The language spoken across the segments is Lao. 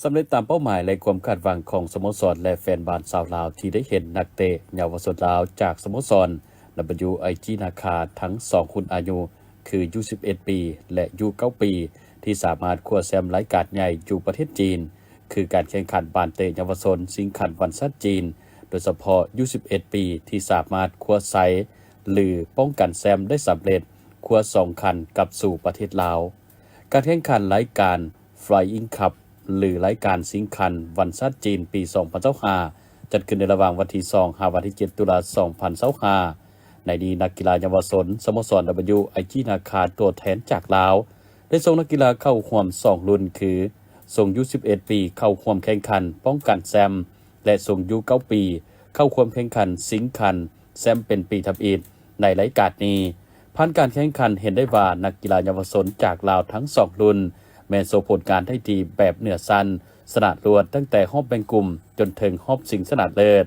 ສຳເລັດຕາມເປົ້າໝາຍ ແລະ ຄວາມຄາດຫວັງຂອງສະໂມສອນ ແລະ ແຟນບານຊາວລາວ ທີ່ໄດ້ເຫັນນັກເຕະເຍົາວະຊົນລາວຈາກສະໂມສອນ ດັບເບິນຢູໄອຈີ ນາຄາ ທັງສອງຮຸ່ນອາຍຸ ຄື ຢູສິບເອັດປີ ແລະ ຢູເກົ້າປີ ທີ່ສາມາດຄວ້າແຊ້ມລາຍການໃຫຍ່ຢູ່ປະເທດຈີນ ຄືການແຂ່ງຂັນບານເຕະເຍົາວະຊົນຊິງຄັນວັນຊາດຈີນ ໂດຍສະເພາະ ຢູສິບເອັດປີ ທີ່ສາມາດຄວ້າໄຊ ຫຼື ປ້ອງກັນແຊ້ມໄດ້ສຳເລັດ ຄວ້າສອງຄັນກັບສູ່ປະເທດລາວ. ການແຂ່ງຂັນລາຍການ Flying Cup ຫຼື ລາຍການຊິງຄັນວັນຊາດຈີນ ປີສອງພັນຊາວຫ້າ ຈັດຂຶ້ນໃນລະຫວ່າງວັນທີສອງ ຫາວັນທີເຈັດ ຕຸລາ ສອງພັນຊາວຫ້າ. ໃນນີ້ນັກກິລາເຍົາວະຊົນສະໂມສອນ ດັບເບິນຢູໄອຈີ ນາຄາ ຕົວແທນຈາກລາວ ໄດ້ສົ່ງນັກກິລາເຂົ້າຮ່ວມສອງລຸ້ນ ຄື ສົ່ງຢູສິບເອັດປີ ເຂົ້າຮ່ວມແຂ່ງຂັນປ້ອງກັນແຊ້ມ ແລະ ສົ່ງຢູເກົ້າປີ ເຂົ້າຮ່ວມແຂ່ງຂັນຊິງຄັນແຊ້ມເປັນປີທຳອິດໃນລາຍການນີ້. ຜ່ານການແຂ່ງຂັນເຫັນໄດ້ວ່ານັກກິລາເຍົາວະຊົນຈາກລາວທັງສອງລຸ້ນ ແມ່ນໂຊຜົນງານໄດ້ດີແບບເໜືອຊັ້ນ ຊະນະລວດຕັ້ງແຕ່ຮອບແບ່ງກຸ່ມຈົນເຖິງຮອບຊິງຊະນະເລີດ.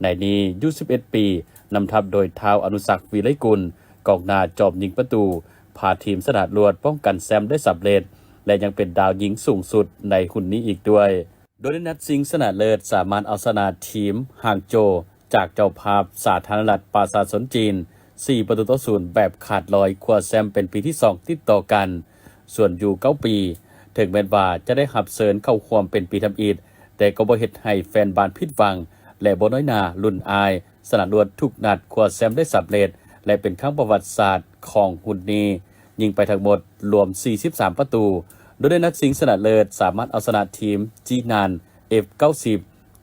ໃນນີ້ຢູສິບເອັດປີ ນຳທັບໂດຍທ້າວ ອະນຸສັກ ວິໄລກຸນ ກອງໜ້າຈອມຍິງປະຕູ ພາທີມຊະນະລວດປ້ອງກັນແຊ້ມໄດ້ສຳເລັດ ແລະ ຍັງເປັນດາວຍິງສູງສຸດໃນຮຸ່ນນີ້ອີກດ້ວຍ. ໂດຍໃນນັດຊິງຊະນະເລີດ ສາມາດເອົາຊະນະທີມຮ່າງໂຈ ຈາກເຈົ້າພາບສາທາລະນະລັດປະຊາຊົນຈີນ ສີ່ປະຕູຕໍ່ສູນ ແບບຂາດລອຍ ຄວ້າແຊ້ມເປັນປີທີສອງຕິດຕໍ່ກັນ. ສ່ວນຢູເກົ້າປີ ເຖິງແມ່ນວ່າຈະໄດ້ຮັບເຊີນເຂົ້າຮ່ວມເປັນປີທຳອິດ, ແຕ່ກໍບໍ່ເຮັດໃຫ້ແຟນບານຜິດຫວັງ ແລະ ບໍ່ນ້ອຍໜ້າລຸ້ນອາຍ ຊະນະລວດທຸກນັດ ຄວ້າແຊ້ມໄດ້ສຳເລັດ ແລະ ເປັນຄັ້ງປະຫວັດສາດຂອງຮຸ່ນນີ້ ຍິງໄປທັງໝົດລວມສີ່ສິບສາມປະຕູ, ໂດຍໃນນັດຊິງຊະນະເລີດ ສາມາດເອົາຊະນະທີມຈີນານ ເອັຟ ເກົ້າສິບ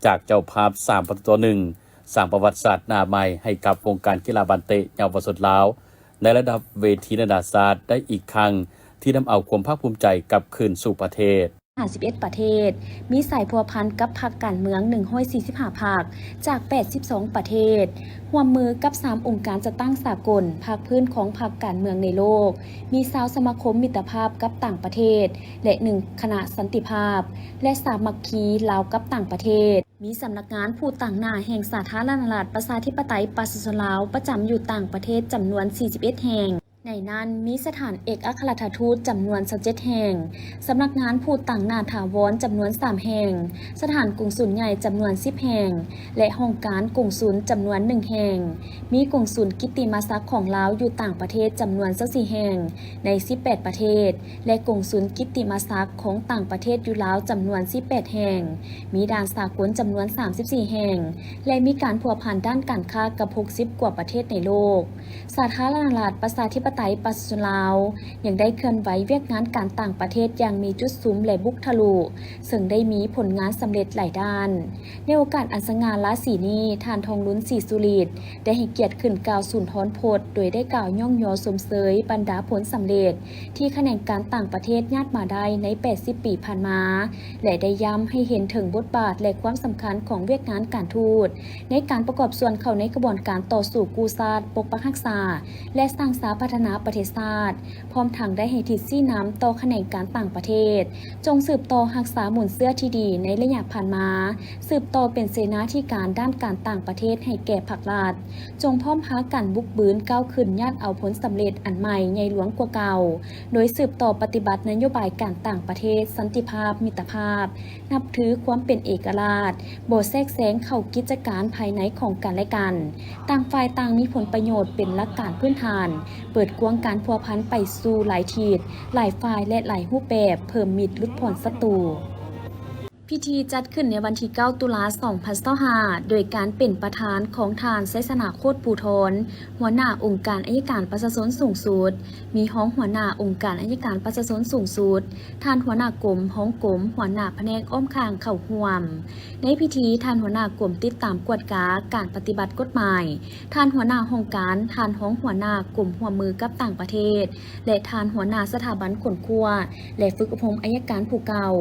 ຈາກເຈົ້າພາບສາມປະຕູຕໍ່ໜຶ່ງ ສ້າງປະຫວັດສາດໜ້າໃໝ່ໃຫ້ກັບວົງການກິລາບານເຕະເຍົາວະຊົນລາວ ໃນລະດັບເວທີນານາຊາດໄດ້ອີກຄັ້ງ, ທີ່ນຳເອົາຄວາມພາກພູມໃຈກັບຄືນສູ່ປະເທດ. ຫ້າສິບເອັດປະເທດ, ມີສາຍພົວພັນກັບພັກການເມືອງໜຶ່ງຮ້ອຍສີ່ສິບຫ້າພັກ ຈາກແປດສິບສອງປະເທດ, ຮ່ວມມືກັບສາມອົງການຈັດຕັ້ງສາກົນ, ພາກພື້ນຂອງພັກການເມືອງໃນໂລກ, ມີຊາວສະມາຄົມມິດຕະພາບກັບຕ່າງປະເທດ ແລະ ໜຶ່ງຄະນະສັນຕິພາບ ແລະ ສາມັກຄີລາວກັບຕ່າງປະເທດ, ມີສຳນັກງານຜູ້ຕາງໜ້າແຫ່ງສາທາລະນະລັດປະຊາທິປະໄຕປະຊາຊົນລາວປະຈຳຢູ່ຕ່າງປະເທດຈຳນວນສີ່ສິບເອັດແຫ່ງ. ໃນນັ້ນມີສະຖານເອກອັກຄະລັດຖະທູດຈຳນວນຊາວເຈັດແຫ່ງ, ສຳນັກງານຜູ້ຕາງໜ້າຖາວອນຈຳນວນສາມແຫ່ງ, ສະຖານກົງສຸນໃຫຍ່ຈຳນວນສິບແຫ່ງ ແລະ ຫ້ອງການກົງສຸນຈຳນວນໜຶ່ງແຫ່ງ. ມີກົງສຸນກິດຕິມະສັກຂອງລາວຢູ່ຕ່າງປະເທດຈຳນວນຊາວສີ່ແຫ່ງໃນສິບແປດປະເທດ ແລະ ກົງສຸນກິດຕິມະສັກຂອງຕ່າງປະເທດຢູ່ລາວຈຳນວນສິບແປດແຫ່ງ. ມີດ່ານສາກົນຈຳນວນສາມສິບສີ່ແຫ່ງ ແລະ ມີການພົວພັນດ້ານການຄ້າກັບຫົກສິບກວ່າປະເທດໃນໂລກ. ສາທາລະນະລັດປະຊາທິປະໄຕປະຊາຊົນລາວ ຍັງໄດ້ເຄື່ອນໄຫວວຽກງານການຕ່າງປະເທດຢ່າງມີຈຸດສຸມ ແລະ ບຸກທະລຸ, ເຊິ່ງໄດ້ມີຜົນງານສຳເລັດຫຼາຍດ້ານ. ໃນໂອກາດອັນສະຫງ່າລາສີນີ້, ທ່ານ ທອງລຸນ ສີສຸລິດ ໄດ້ໃຫ້ກຽດຂຶ້ນກ່າວສຸນທອນພົດ, ໂດຍໄດ້ກ່າວຍ້ອງຍໍຊົມເຊີຍບັນດາຜົນສຳເລັດ ທີ່ຂະແໜງການຕ່າງປະເທດຍາດມາໄດ້ໃນແປດສິບປີຜ່ານມາ ແລະ ໄດ້ຢ້ຳໃຫ້ເຫັນເຖິງບົດບາດ ແລະ ຄວາມສຳຄັນຂອງວຽກງານການທູດ ໃນການປະກອບສ່ວນເຂົ້າໃນຂະບວນການຕໍ່ສູ້ກູ້ຊາດ, ປົກປັກຮັກສາ ແລະ ສ້າງສາພັດທະນາປະເທດຊາດ, ພ້ອມທັງໄດ້ໃຫ້ທິດຊີ້ນຳຕໍ່ຂະແໜງການຕ່າງປະເທດ, ຈົ່ງສືບຕໍ່ຮັກສາມູນເຊື້ອທີ່ດີໃນໄລຍະຜ່ານມາ, ສືບຕໍ່ເປັນເສນາທິການດ້ານການຕ່າງປະເທດໃຫ້ແກ່ພັກລັດ, ຈົ່ງພ້ອມພາກັນບຸກບືນກ້າວຂຶ້ນຍາດເອົາຜົນສຳເລັດອັນໃໝ່ໃຫຍ່ຫຼວງກວ່າເກົ່າ, ໂດຍສືບຕໍ່ປະຕິບັດນະໂຍບາຍການຕ່າງປະເທດ, ສັນຕິພາບ, ມິດຕະພາບ, ນັບຖືຄວາມເປັນເອກະລາດ, ບໍ່ແຊກແຊງເຂົ້າກິດຈະການພາຍໃນຂອງກັນແລະກັນ, ຕ່າງຝ່າຍຕ່າງມີຜົນປະໂຫຍດເປັນຫຼັກການພື້ນຖານ, ເປີດກວ້າງການພົວພັນໄປສູ່ຫຼາຍທິດ, ຫຼາຍຝ່າຍ ແລະ ຫຼາຍຮູບແບບ, ເພີ່ມມິດຫຼຸດຜ່ອນສັດຕູ. ພິທີຈັດຂຶ້ນໃນວັນທີເກົ້າ ຕຸລາ ສອງພັນຊາວຫ້າ ໂດຍການເປັນປະທານຂອງທ່ານ ໄຊຊະນະ ໂຄດພູທອນ ຫົວໜ້າອົງການໄອຍະການປະຊາຊົນສູງສຸດ, ມີຮອງຫົວໜ້າອົງການໄອຍະການປະຊາຊົນສູງສຸດ, ທ່ານຫົວໜ້າກົມ, ຮອງກົມ, ຫົວໜ້າພະແນກອ້ອມຂ້າງເຂົ້າຮ່ວມ. ໃນພິທີ, ທ່ານຫົວໜ້າກົມຕິດຕາມກວດກາການປະຕິບັດກົດໝາຍ, ທ່ານຫົວໜ້າຫ້ອງການ, ທ່ານຮອງຫົວໜ້າກົມຮ່ວມມືກັບຕ່າງປະເທດ ແລະ ທ່ານຫົວໜ້າສະຖາບັນຄົ້ນຄວ້າ ແລະ ຝຶກອົບຮົມໄອຍະການຜູ້ເກົ່າ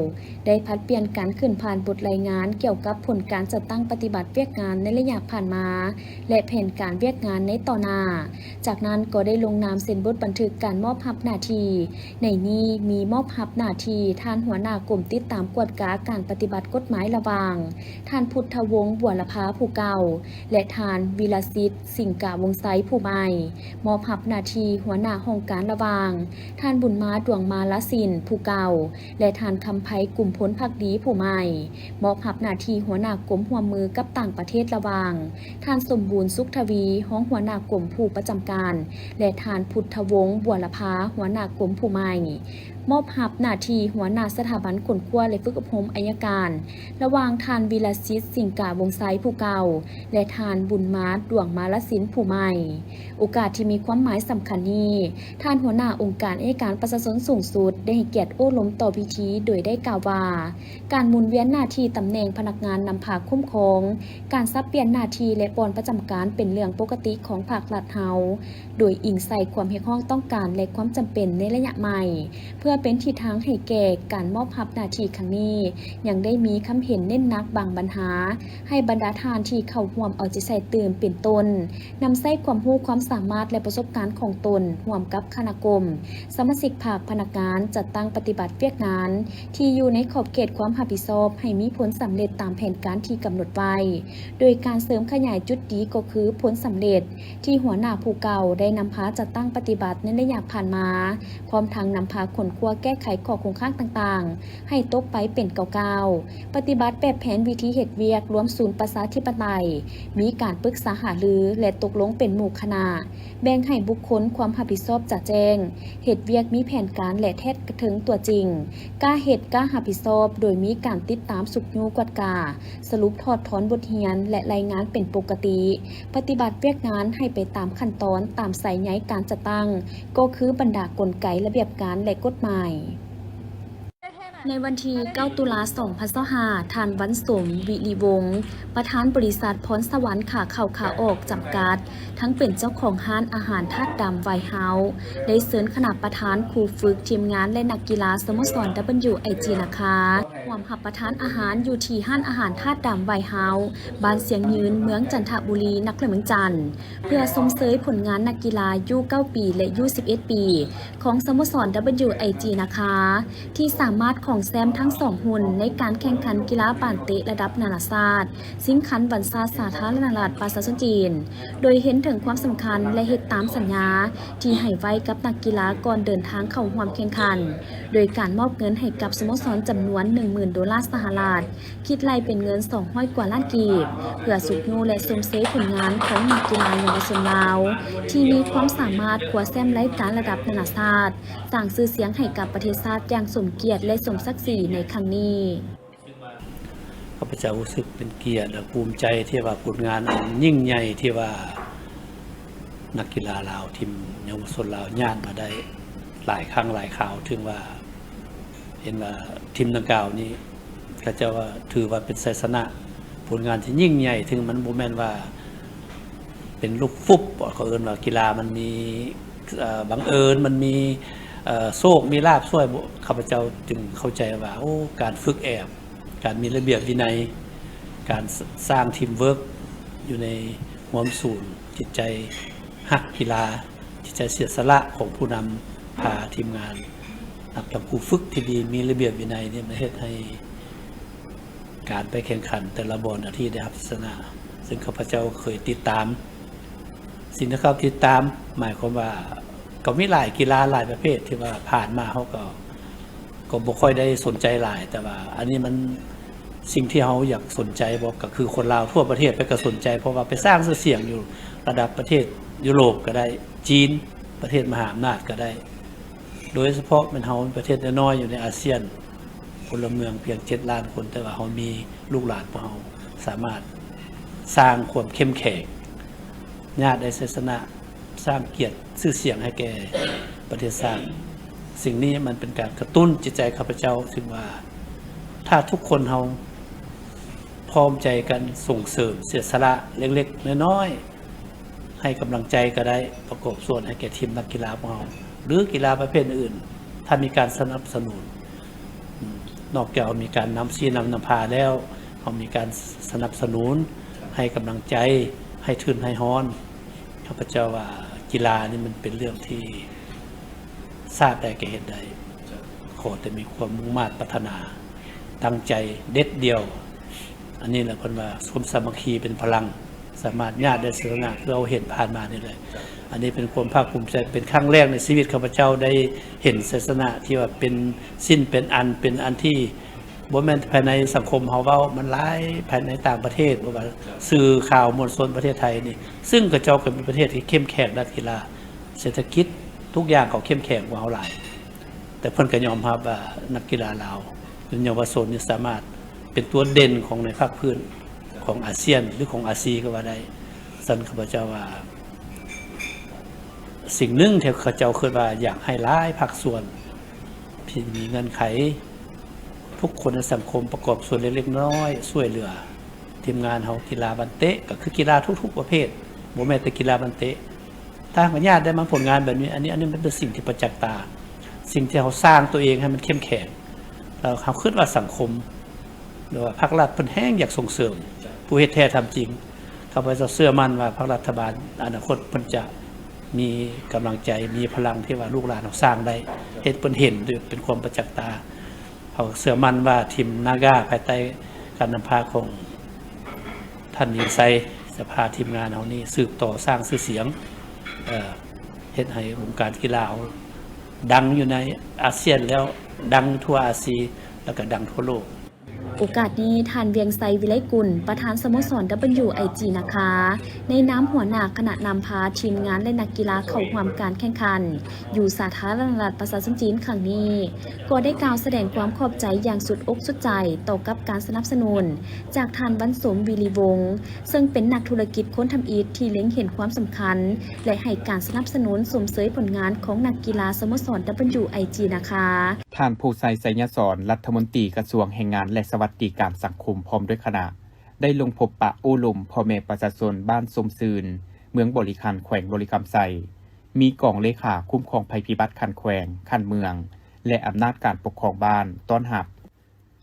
ໄດ້ຜັດປ່ຽນກັນຂຶ້ນຜ່ານບົດລາຍງານກ່ຽວກັບຜົນການຈັດຕັ້ງປະຕິບັດວຽກງານໃນໄລຍະຜ່ານມາ ແລະ ແຜນການວຽກງານໃນຕໍ່ໜ້າ. ຈາກນັ້ນກໍໄດ້ລົງນາມເຊັນບົດບັນທຶກການມອບຮັບໜ້າທີ່. ໃນນີ້ມີມອບຮັບໜ້າທີ່ທ່ານຫົວໜ້າກົມຕິດຕາມກວດກາການປະຕິບັດກົດໝາຍລະຫວ່າງ ທ່ານ ພຸດທະວົງ ບົວລະພາ ຜູ້ເກົ່າ ແລະ ທ່ານ ວິລະສິດ ສິງກາວົງໄຊ ຜູ້ໃໝ່. ມອບຮັບໜ້າທີ່ຫົວໜ້າຫ້ອງການລະຫວ່າງ ທ່ານ ບຸນມາ ດວງມາລະສິນ ຜູ້ເກົ່າ ແລະ ທ່ານ ຄຳໄພ ກຸມພົນພັກດີ ຜູ້ ໃໝ່ ມອບຮັບໜ້າທີ່ຫົວໜ້າກົມຮ່ວມມືກັບຕ່າງປະເທດລະຫວ່າງ ທ່ານ ສົມບູນ ສຸກທະວີ ຮອງຫົວໜ້າກົມຜູ້ປະຈຳການ ແລະ ທ່ານ ພຸດທະວົງ ບົວລະພາ ຫົວໜ້າກົມຜູ້ໃໝ່. ມອບຮັບໜ້າທີ່ຫົວໜ້າສະຖາບັນຄົ້ນຄວ້າ ແລະ ຝຶກອົບຮົມໄອຍະການ ລະຫວ່າງທ່ານ ວິລະສິດ ສິງກາວົງໄຊ ຜູ້ເກົ່າ ແລະ ທ່ານ ບຸນມາດ ດວງມາລະສິນ ຜູ້ໃໝ່. ໂອກາດທີ່ມີຄວາມໝາຍສຳຄັນນີ້, ທ່ານຫົວໜ້າອົງການໄອຍະການປະຊາຊົນສູງສຸດ ໄດ້ໃຫ້ກຽດໂອ້ລົມຕໍ່ພິທີ ໂດຍໄດ້ກ່າວວ່າ ການໝູນວຽນໜ້າທີ່ຕຳແໜ່ງພະນັກງານນຳພາຄຸ້ມຄອງ, ການສັບປ່ຽນໜ້າທີ່ ແລະ ບ່ອນປະຈຳການເປັນເລື່ອງປົກກະຕິຂອງພາກລັດເຮົາ. ໂດຍອີງໃສ່ຄວາມຮຽກຮ້ອງຕ້ອງການ ແລະ ຄວາມຈຳເປັນໃນໄລຍະໃໝ່ ເພື່ອເປັນທິດທາງໃຫ້ແກ່ການມອບຮັບໜ້າທີ່ຄັ້ງນີ້, ຍັງໄດ້ມີຄຳເຫັນເນັ້ນໜັກບາງບັນຫາ ໃຫ້ບັນດາທ່ານທີ່ເຂົ້າຮ່ວມເອົາໃຈໃສ່ຕື່ມ ເປັນຕົ້ນ ນຳໃຊ້ຄວາມຮູ້ຄວາມສາມາດ ແລະ ປະສົບການຂອງຕົນ ຮ່ວມກັບຄະນະກົມ, ສະມາຊິກພັກ, ພະນັກງານ, ຈັດຕັ້ງປະຕິບັດວຽກງານ ທີ່ຢູ່ໃນຂອບເຂດຄວາມຮັບຜິດຊອບ ໃຫ້ມີຜົນສຳເລັດຕາມແຜນການທີ່ກຳນົດໄວ້, ໂດຍການເສີມຂະຫຍາຍຈຸດດີກໍຄືຜົນສຳເລັດ ທີ່ຫົວໜ້າຜູ້ເກົ່າໄດ້ນຳພາຈັດຕັ້ງປະຕິບັດໃນໄລຍະຜ່ານມາ, ພ້ອມທັງນຳພາຄົ້ນຄວ້າແກ້ໄຂຂໍ້ຄົງຄ້າງຕ່າງໆ ໃຫ້ຕົກໄປເປັນກ້າວໆ, ປະຕິບັດແບບແຜນວິທີເຮັດວຽກລວມສູນປະຊາທິປະໄຕ, ມີການປຶກສາຫາລື ແລະ ຕົກລົງເປັນໝູ່ຄະນະ, ແບ່ງໃຫ້ບຸກຄົນຄວາມຮັບຜິດຊອບຈະແຈ້ງ, ເຮັດວຽກມີແຜນການ ແລະ ແທດກະເທິງຕົວຈິງ, ກ້າເຮັດ, ກ້າຮັບຜິດຊອບ, ໂດຍມີການຕິດຕາມຊຸກຍູ້ກວດກາ, ສະຫຼຸບຖອດຖອນບົດຮຽນ ແລະ ລາຍງານເປັນປົກກະຕິ, ປະຕິບັດວຽກງານໃຫ້ໄປຕາມຂັ້ນຕອນ, ຕາມສາຍໃຍການຈັດຕັ້ງ, ກໍຄືບັນດາກົນໄກ, ລະບຽບການ ແລະ ກົດໝາຍ. ໃນວັນທີເກົ້າ ຕຸລາ ສອງພັນຊາວຫ້າ, ທ່ານ ວັນສົມ ວິລິວົງ ປະທານບໍລິສັດພອນສະຫວັນຂາເຂົ້າຂາອອກ ຈຳກັດ ທັງເປັນເຈົ້າຂອງຮ້ານອາຫານທາດດຳໄວເຮົາ ໄດ້ເຊີນຄະນະປະທານ, ຄູຝຶກ, ທີມງານ ແລະ ນັກກິລາສະໂມສອນ WIG ນາຄາ ຮ່ວມຮັບປະທານອາຫານຢູ່ທີ່ຮ້ານອາຫານທາດດຳໄວເຮົາ ບ້ານຊຽງຍືນ ເມືອງຈັນທະບູລີ ນະຄອນຫຼວງວຽງຈັນ ເພື່ອຊົມເຊີຍຜົນງານນັກກິລາຢູເກົ້າປີ ແລະ ຢູສິບເອັດປີ ຂອງສະໂມສອນ WIG ນາຄາ ທີ່ສາມາດຄອງແຊ້ມທັງສອງຮຸ່ນໃນການແຂ່ງຂັນກິລາບານເຕະລະດັບນານາຊາດ ຊິງຄັນວັນຊາດສາທາລະນະລັດປະຊາຊົນຈີນ, ໂດຍເຫັນເຖິງຄວາມສຳຄັນ ແລະ ເຮັດຕາມສັນຍາທີ່ໃຫ້ໄວ້ກັບນັກກິລາກ່ອນເດີນທາງເຂົ້າຮ່ວມແຂ່ງຂັນ, ໂດຍການມອບເງິນໃຫ້ກັບສະໂມສອນຈຳນວນໜຶ່ງໝື່ນໂດລາສະຫະລັດ, ຄິດໄລ່ເປັນເງິນສອງຮ້ອຍກວ່າລ້ານກີບ, ເພື່ອຊຸກຍູ້ ແລະ ຊົມເຊີຍຜົນງານຂອງນັກກິລາເຍົາວະຊົນລາວ ທີ່ມີຄວາມສາມາດຄວ້າແຊ້ມລາຍການລະດັບນານາຊາດ, ສ້າງຊື່ສຽງໃຫ້ກັບປະເທດຊາດຢ່າງສົມກຽດ ແລະ ສົມສັກສີໃນຄັ້ງນີ້. ຂ້າພະເຈົ້າຮູ້ສຶກເປັນກຽດ ແລະ ພູມໃຈທີ່ວ່າຜົນງານອັນຍິ່ງໃຫຍ່ທີ່ວ່ານັກກິລາລາວ ທີມເຍົາວະຊົນລາວຍາດມາໄດ້ຫຼາຍຄັ້ງຫຼາຍຄາວ, ເຖິງວ່າເຫັນວ່າທີມດັ່ງກ່າວນີ້ ເຂົາເຈົ້າວ່າຖືວ່າເປັນໄຊຊະນະ, ຜົນງານທີ່ຍິ່ງໃຫຍ່, ເຖິງມັນບໍ່ແມ່ນວ່າເປັນລູກຟຸບ, ເຂົາເອີ້ນວ່າກິລາມັນມີ, ເອີ, ບັງເອີນ, ມັນມີ, ເອີ, ໂຊກມີລາບຊ່ວຍ, ຂ້າພະເຈົ້າຈຶ່ງເຂົ້າໃຈວ່າ, ໂອ້, ການຝຶກແອບ, ການມີລະບຽບວິໄນ, ການ ສ- ສ້າງທີມເວີກຢູ່ໃນຮ່ວມສູນ, ຈິດໃຈຮັກກິລາ, ຈິດໃຈເສຍສະຫຼະຂອງຜູ້ນຳພາທີມງານ, ນັບຕັ້ງຄູຝຶກທີ່ດີ, ມີລະບຽບວິໄນນີ້ ມັນເຮັດໃຫ້ການໄປແຂ່ງຂັນແຕ່ລະບ່ອນນະທີ່ໄດ້ຮັບໄຊຊະນະ, ເຊິ່ງຂ້າພະເຈົ້າເຄີຍຕິດຕາມ. ສິ່ງທີ່ເຂົາຕິດຕາມ ໝາຍຄວາມວ່າ ກໍມີຫຼາຍກິລາຫຼາຍປະເພດທີ່ວ່າຜ່ານມາເຮົາກໍ ກໍບໍ່ຄ່ອຍໄດ້ສົນໃຈຫຼາຍ, ແຕ່ວ່າອັນນີ້ມັນ ສິ່ງທີ່ເຮົາຢາກສົນໃຈບໍ່ ກໍຄືຄົນລາວທົ່ວປະເທດເພິ່ນກໍສົນໃຈ, ເພາະວ່າໄປສ້າງຊື່ສຽງຢູ່ລະດັບປະເທດຢູໂຣບກໍໄດ້, ຈີນ, ປະເທດມະຫາອຳນາດກໍໄດ້, ໂດຍສະເພາະແມ່ນເຮົາປະເທດນ້ອຍໆຢູ່ໃນອາຊຽນ, ພົນລະເມືອງພຽງເຈັດລ້ານຄົນ, ແຕ່ວ່າເຮົາມີລູກຫຼານພວກເຮົາສາມາດສ້າງຄວາມເຂັ້ມແຂງ, ຍາດໄດ້ໄຊຊະນະ, ສ້າງກຽດຊື່ສຽງໃຫ້ແກ່ປະເທດຊາດ. ສິ່ງນີ້ມັນເປັນການກະຕຸ້ນຈິດໃຈຂ້າພະເຈົ້າ, ເຖິງວ່າຖ້າທຸກຄົນເຮົາພ້ອມໃຈກັນສົ່ງເສີມເສຍສະຫຼະເລັກໆນ້ອຍໆ, ໃຫ້ກຳລັງໃຈກໍໄດ້, ປະກອບສ່ວນໃຫ້ແກ່ທີມນັກກິລາຂອງເຮົາ ຫຼື ກິລາປະເພດອື່ນ, ຖ້າມີການສະໜັບສະໜູນ, ນອກຈາກເຮົາມີການນຳຊີ້ນຳນຳພາແລ້ວ, ເຮົາມີການສະໜັບສະໜູນ, ໃຫ້ກຳລັງໃຈ, ໃຫ້ທຶນໃຫ້ຮອນ. ຂ້າພະເຈົ້າວ່າກິລານີ້ມັນເປັນເລື່ອງທີ່ຊາດໃດກໍເຮັດໄດ້, ຂໍແຕ່ມີຄວາມມຸ່ງມາດປາດຖະໜາ, ຕັ້ງໃຈເດັດດ່ຽວ. ອັນນີ້ແຫຼະເພິ່ນວ່າ ຄວາມສາມັກຄີເປັນພະລັງ, ສາມາດຍາດໄດ້ໄຊຊະນະ ຄືເຮົາເຫັນຜ່ານມານີ້ແຫຼະ. ອັນນີ້ເປັນຄວາມພາກພູມໃຈ, ເປັນຄັ້ງແລກໃນຊີວິດຂ້າພະເຈົ້າໄດ້ເຫັນໄຊຊະນະທີ່ວ່າເປັນຊິ້ນເປັນອັນ, ເປັນອັນທີ່ ບໍ່ແມ່ນພາຍໃນສັງຄົມເຮົາເວົ້າ, ມັນຫຼາຍພາຍໃນຕ່າງປະເທດ, ບໍ່ວ່າສື່ຂ່າວມວນຊົນປະເທດໄທນີ້, ຊຶ່ງເຂົາເຈົ້າກໍເປັນປະເທດທີ່ເຂັ້ມແຂງດ້ານກິລາ, ເສດຖະກິດທຸກຢ່າງເຂົາເຂັ້ມແຂງກວ່າເຮົາຫຼາຍ, ແຕ່ເພິ່ນກໍຍອມຮັບວ່ານັກກິລາລາວ ເຍົາວະຊົນນີ້ສາມາດເປັນຕົວເດັ່ນຂອງໃນພາກພື້ນຂອງອາຊຽນ ຫຼື ຂອງອາຊີກໍວ່າໄດ້. ຊັ້ນຂ້າພະເຈົ້າວ່າ ສິ່ງໜຶ່ງທີ່ຂ້າພະເຈົ້າຄິດວ່າຢາກໃຫ້ຫຼາຍພາກສ່ວນທີ່ມີເງື່ອນໄຂ ທຸກຄົນໃນສັງຄົມປະກອບສ່ວນເລັກໆນ້ອຍໆ ຊ່ວຍເຫຼືອທີມງານເຮົາ. ກິລາບານເຕະກໍຄືກິລາທຸກໆປະເພດ, ບໍ່ແມ່ນແຕ່ກິລາບານເຕະ. ຕ່າງປະເທດໄດ້ມາຜົນງານແບບນີ້, ອັນນີ້, ອັນນີ້ມັນເປັນສິ່ງທີ່ປະຈັກຕາ, ສິ່ງທີ່ເຮົາສ້າງຕົວເອງໃຫ້ມັນເຂັ້ມແຂງ, ແລ້ວເຮົາຄິດວ່າສັງຄົມ ຫຼືວ່າພາກລັດເພິ່ນແຮ່ງຢາກສົ່ງເສີມຜູ້ເຮັດແທ້ທຳຈິງ. ຂ້າພະເຈົ້າເຊື່ອໝັ້ນວ່າພາກລັດຖະບານອະນາຄົດເພິ່ນຈະມີກຳລັງໃຈ, ມີພະລັງທີ່ວ່າລູກຫຼານເຮົາສ້າງໄດ້, ເຮັດເພິ່ນເຫັນດ້ວຍເປັນຄວາມປະຈັກຕາ. ເຮົາເຊື່ອໝັ້ນວ່າທີມນາກາພາຍໃຕ້ການນຳພາຂອງທ່ານ ມີໄຊ ຈະພາທີມງານເຮົານີ້ສືບຕໍ່ສ້າງຊື່ສຽງ, ເຮັດໃຫ້ວົງການກິລາເຮົາດັງຢູ່ໃນອາຊຽນແລ້ວ, ດັງທົ່ວອາຊີ ແລ້ວກໍດັງທົ່ວໂລກ. ໂອກາດນີ້ ທ່ານ ວຽງໄຊ ວິໄລກຸນ ປະທານສະໂມສອນ WIG ນາຄາ ໃນນາມຫົວໜ້າຄະນະນຳພາທີມງານ ແລະ ນັກກິລາເຂົ້າຮ່ວມການແຂ່ງຂັນຢູ່ສາທາລະນະລັດປະຊາຊົນຈີນຄັ້ງນີ້ ກໍໄດ້ກ່າວສະແດງຄວາມຂອບໃຈຢ່າງສຸດອົກສຸດໃຈຕໍ່ກັບການສະໜັບສະໜູນຈາກທ່ານ ວັນສົມ ວິລິວົງ ເຊິ່ງເປັນນັກທຸລະກິດຄົນທຳອິດທີ່ເລັງເຫັນຄວາມສຳຄັນ ແລະ ໃຫ້ການສະໜັບສະໜູນຊົມເຊີຍຜົນງານຂອງນັກກິລາສະໂມສອນ WIG ນາຄາ. ທ່ານ ພູໄຊ ໄຊຍະສອນ ລັດຖະມົນຕີກະຊວງແຮງງານ ແລະ ສະຫວັດດີການສັງຄົມ ພ້ອມດ້ວຍຄະນະ ໄດ້ລົງພົບປະໂອ້ລົມພໍ່ແມ່ປະຊາຊົນບ້ານຊົມຊື່ນ ເມືອງບໍລິຄັນ ແຂວງບໍລິຄຳໄຊ, ມີກອງເລຂາຄຸ້ມຄອງໄພພິບັດຂັ້ນແຂວງ, ຂັ້ນເມືອງ ແລະ ອຳນາດການປົກຄອງບ້ານຕ້ອນຮັບ.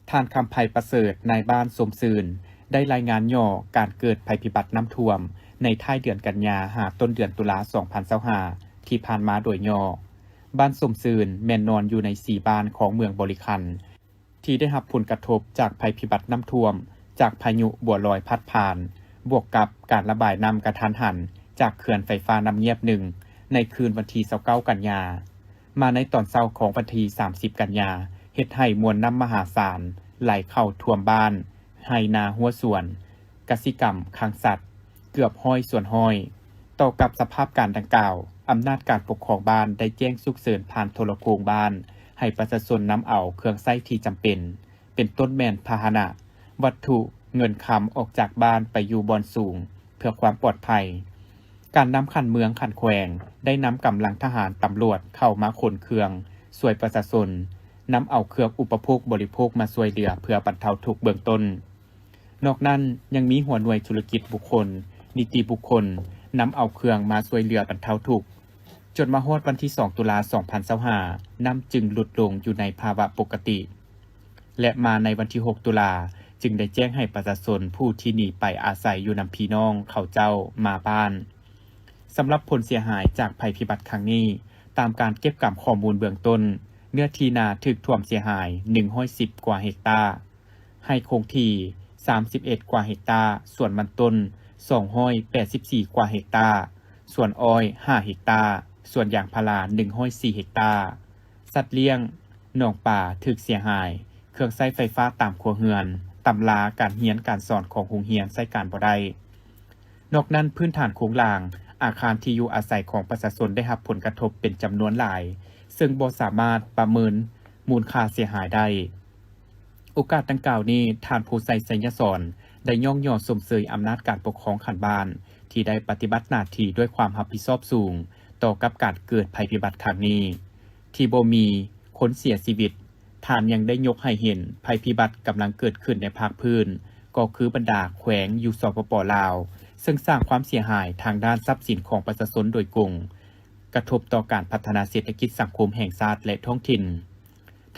ທ່ານ ຄຳໄພ ປະເສີດ ນາຍບ້ານຊົມຊື່ນ ໄດ້ລາຍງານຫຍໍ້ການເກີດໄພພິບັດນ້ຳຖ້ວມໃນທ້າຍເດືອນກັນຍາ ຫາຕົ້ນເດືອນຕຸລາ ສອງພັນຊາວຫ້າ ທີ່ຜ່ານມາໂດຍຫຍໍ້. ບ້ານຊົມຊື່ນແມ່ນນອນຢູ່ໃນສີ່ບ້ານຂອງເມືອງບໍລິຄັນ ທີ່ໄດ້ຮັບຜົນກະທົບຈາກໄພພິບັດນ້ຳຖ້ວມຈາກພາຍຸບົວລອຍພັດຜ່ານ, ບວກກັບການລະບາຍນ້ຳກະທັນຫັນຈາກເຂື່ອນໄຟຟ້ານ້ຳງຽບໜຶ່ງ ໃນຄືນວັນທີຊາວເກົ້າກັນຍາ ມາໃນຕອນເຊົ້າຂອງວັນທີສາມສິບກັນຍາ ເຮັດໃຫ້ມວນນ້ຳມະຫາສານໄຫຼເຂົ້າຖ້ວມບ້ານ, ໄຮ່ນາຮົ້ວສວນ, ກະສິກຳ, ຄັງສັດ ເກືອບຮ້ອຍສ່ວນຮ້ອຍ. ຕໍ່ກັບສະພາບການດັ່ງກ່າວ, ອຳນາດການປົກຄອງບ້ານໄດ້ແຈ້ງສຸກເສີນຜ່ານໂທລະໂຄ່ງບ້ານ ໃຫ້ປະຊາຊົນນຳເອົາເຄື່ອງໃຊ້ທີ່ຈຳເປັນ, ເປັນຕົ້ນແມ່ນພາຫະນະ, ວັດຖຸ, ເງິນຄຳ ອອກຈາກບ້ານໄປຢູ່ບ່ອນສູງ ເພື່ອຄວາມປອດໄພ. ການນຳຂັ້ນເມືອງ, ຂັ້ນແຂວງ ໄດ້ນຳກຳລັງທະຫານ, ຕຳຫຼວດ ເຂົ້າມາຂົນເຄື່ອງຊ່ວຍປະຊາຊົນ, ນຳເອົາເຄື່ອງອຸປະໂພກບໍລິໂພກມາຊ່ວຍເຫຼືອເພື່ອບັນເທົາທຸກເບື້ອງຕົ້ນ. ນອກນັ້ນຍັງມີຫົວໜ່ວຍທຸລະກິດບຸກຄົນ, ນິຕິບຸກຄົນ ນຳເອົາເຄື່ອງມາຊ່ວຍເຫຼືອບັນເທົາທຸກ. ຈົນມາຮອດວັນທີສອງຕຸລາ ສອງພັນຊາວຫ້າ ນ້ຳຈຶ່ງຫຼຸດລົງຢູ່ໃນພາວະປົກກະຕິ ແລະ ມາໃນວັນທີຫົກຕຸລາ ຈຶ່ງໄດ້ແຈ້ງໃຫ້ປະຊາຊົນຜູ້ທີ່ໜີໄປອາໄສຢູ່ນຳພີ່ນ້ອງເຂົາເຈົ້າມາບ້ານ. ສຳລັບຜົນເສຍຫາຍຈາກໄພພິບັດຄັ້ງນີ້, ຕາມການເກັບກຳຂໍ້ມູນເບື້ອງຕົ້ນ, ເນື້ອທີ່ນາຖືກຖ້ວມເສຍຫາຍໜຶ່ງຮ້ອຍສິບກວ່າເຮັກຕາ, ໄຮ່ຄົງທີ່ສາມສິບເອັດກວ່າເຮັກຕາ, ສວນມັນຕົ້ນສອງຮ້ອຍແປດສິບສີ່ກວ່າເຮັກຕາ, ສວນອ້ອຍຫ້າເຮັກຕາ, ສວນຢາງພາລາໜຶ່ງຮ້ອຍສີ່ເຮັກຕາ, ສັດລ້ຽງ, ໜອງປາຖືກເສຍຫາຍ, ເຄື່ອງໃຊ້ໄຟຟ້າຕາມຄົວເຮືອນ, ຕຳລາການຮຽນການສອນຂອງໂຮງຮຽນໃຊ້ການບໍ່ໄດ້. ນອກນັ້ນ, ພື້ນຖານໂຄງລ່າງ, ອາຄານທີ່ຢູ່ອາໄສຂອງປະຊາຊົນໄດ້ຮັບຜົນກະທົບເປັນຈຳນວນຫຼາຍ, ເຊິ່ງບໍ່ສາມາດປະເມີນມູນຄ່າເສຍຫາຍໄດ້. ໂອກາດດັ່ງກ່າວນີ້, ທ່ານ ພູໄຊ ໄຊຍະສອນ ໄດ້ຍ້ອງຍໍຊົມເຊີຍອຳນາດການປົກຄອງຂັ້ນບ້ານ ທີ່ໄດ້ປະຕິບັດໜ້າທີ່ດ້ວຍຄວາມຮັບຜິດຊອບສູງຕໍ່ກັບການເກີດໄພພິບັດຄັ້ງນີ້ ທີ່ບໍ່ມີຄົນເສຍຊີວິດ. ທ່ານຍັງໄດ້ຍົກໃຫ້ເຫັນໄພພິບັດກຳລັງເກີດຂຶ້ນໃນພາກພື້ນ, ກໍຄືບັນດາແຂວງຢູ່ ສປປ ລາວ, ເຊິ່ງສ້າງຄວາມເສຍຫາຍທາງດ້ານຊັບສິນຂອງປະຊາຊົນໂດຍກົງ, ກະທົບຕໍ່ການພັດທະນາເສດຖະກິດສັງຄົມແຫ່ງຊາດ ແລະ ທ້ອງຖິ່ນ.